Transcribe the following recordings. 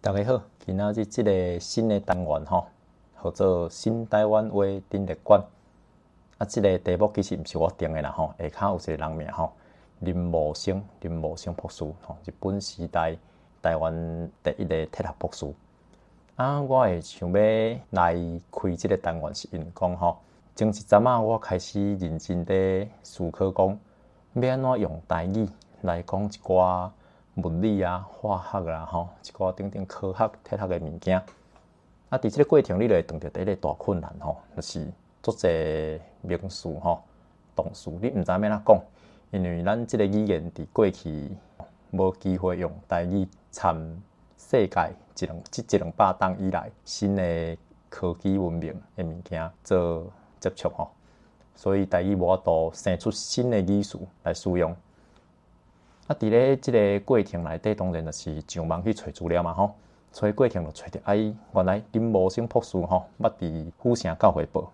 大家好，今仔日這个新的單元吼，號做新台灣話陳列館。啊，這个題目其實毋是我定的啦吼，下跤有一個人名吼，林茂生，林茂生博士吼，日本時代台灣第一個哲學博士。啊，我會想欲來開這个單元，是因為講吼，前一陣仔我開始認真佇思考講，欲按怎用台語來講一寡物理啊、化學啊、吼，一寡等等科學、哲學的物件。啊，佇這个過程，你就會碰著第一个大困難吼，就是足濟名詞吼、動詞，你毋知欲按怎講，因為咱這个語言佇過去無機會用台語參世界一兩這一兩百冬以來新的科技文明的物件做接觸吼，所以台語無法度生出新的語詞來使用。啊，佇咧這个過程內底，當然就是上網去揣資料嘛吼，揣過程就揣著，哎，原來林茂生博士吼，捌佇府城教會報，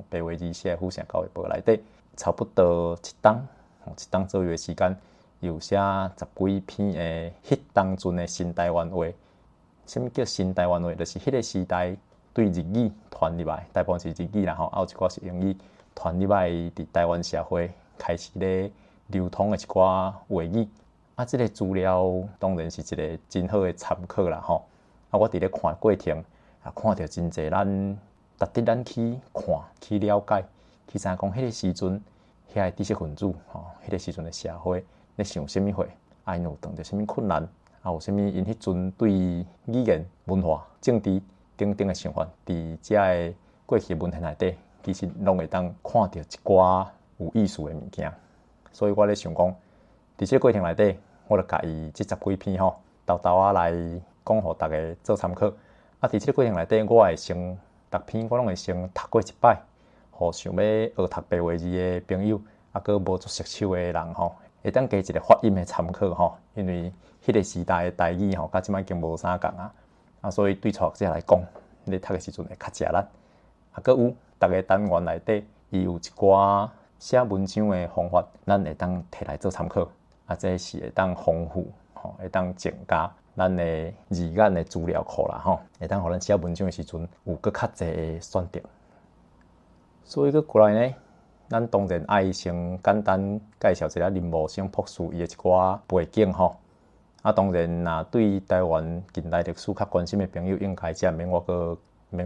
白話字寫府城教會報內底，差不多一冬，一冬左右的時間，有寫十幾篇的彼當陣的新台灣話。啥物叫新台灣話？就是彼个時代對日語傳入來，大部分是日語啦吼，啊有一寡是英語傳入來，佇台灣社會開始咧流通的一寡話語。啊，這个資料當然是一个真好的參考啦吼。啊，我佇咧看的過程，也看著真濟咱值得咱去看、去了解、去知影講彼个時陣遐个知識分子吼，彼个時陣的社會咧想啥物貨，啊，𪜶有碰著啥物困難，啊，有啥物𪜶彼陣對語言、文化、政治等等的想法，佇遮个過去文獻內底，其實攏會當看著一寡有意思的物件。所以我咧想講，佇這个過程內底，我就共伊這十幾篇吼，沓沓仔來講，予大家做參考。啊，佇這个過程內底，我會先逐篇我攏會先讀過一擺，予想欲學讀白話字的朋友，啊，閣無足熟手的人吼，會當加一个發音的參考吼。因為彼个時代的台語吼，佮這擺已經無啥仝啊，啊，所以對初學者來講，咧讀的時陣會較食力。啊，閣有逐个單元內底，伊有一寡寫文章的方法，咱會當摕來做參考。啊，這是會當豐富，吼，會當增加咱的字眼的資料庫啦，吼，會當予咱寫文章的時陣有閣較濟的選擇。所以閣過來呢，咱當然愛先簡單介紹一下林茂生博士伊的一寡背景吼。啊，當然，若對台灣近代歷史較關心的朋友，應該遮毋免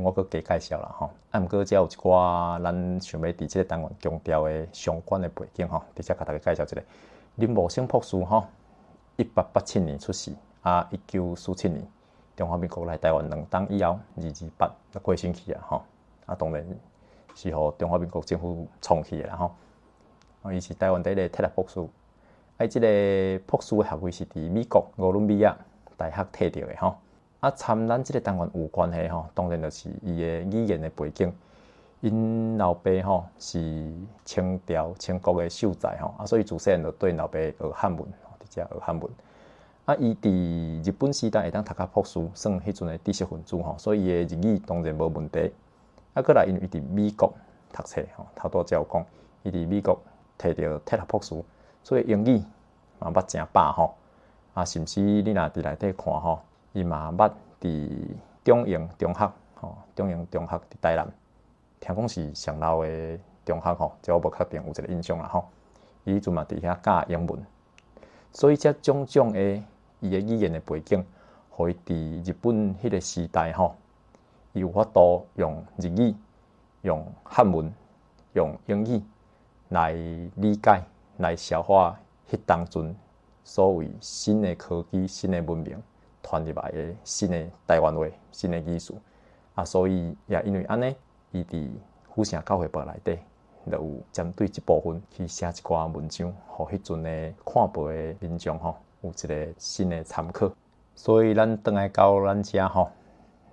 我閣加介紹啦吼。啊，毋過遮有一寡咱想欲佇這个單元強調的相關的背景吼，佇遮共大家介紹一下。林茂生博士吼，1887年出世，啊，1947年中華民國來台灣2冬以後，228就過身去啊吼。啊，當然是予中華民國政府創去的啦吼。伊是台灣第一个哲學博士，啊，這个博士的學位是佇美國哥倫比亞大學摕著的吼。啊，參咱這个單元有關係吼，當然就是伊的語言的背景。𪜶老爸吼是清朝清國的秀才吼，啊，所以自細漢就綴𪜶老爸學漢文，佇遮學漢文。啊，伊佇日本時代會當讀到博士，算彼陣的知識分子吼，所以伊的日語當然無問題。啊，閣來因為伊佇美國讀冊吼，頭拄才有講，伊佇美國摕著哲學博士，所以英語嘛捌誠飽吼。啊，甚至你若佇內底看吼，伊嘛捌佇中營中學吼，中營中學佇台南。聽講是上老的中學吼，這我無確定，有一个印象啦吼。伊彼陣嘛佇遐教英文，所以這種種的伊的語言的背景，予伊佇日本彼个時代吼，伊有法度用日語、用漢文、用英語來理解、來消化彼當陣所謂新的科技、新的文明傳入來的新的台灣話、新的語詞。啊，所以也因為按呢，伊佇府城教會報內底，就有針對這部分去寫一寡文章，予彼陣的看報的民眾吼，有一个新的參考。所以咱轉來到咱遮吼，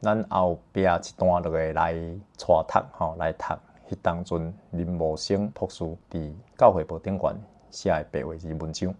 咱後壁一段就會來帶讀吼，來讀彼當陣林茂生博士佇教會報頂懸寫的白話字文章。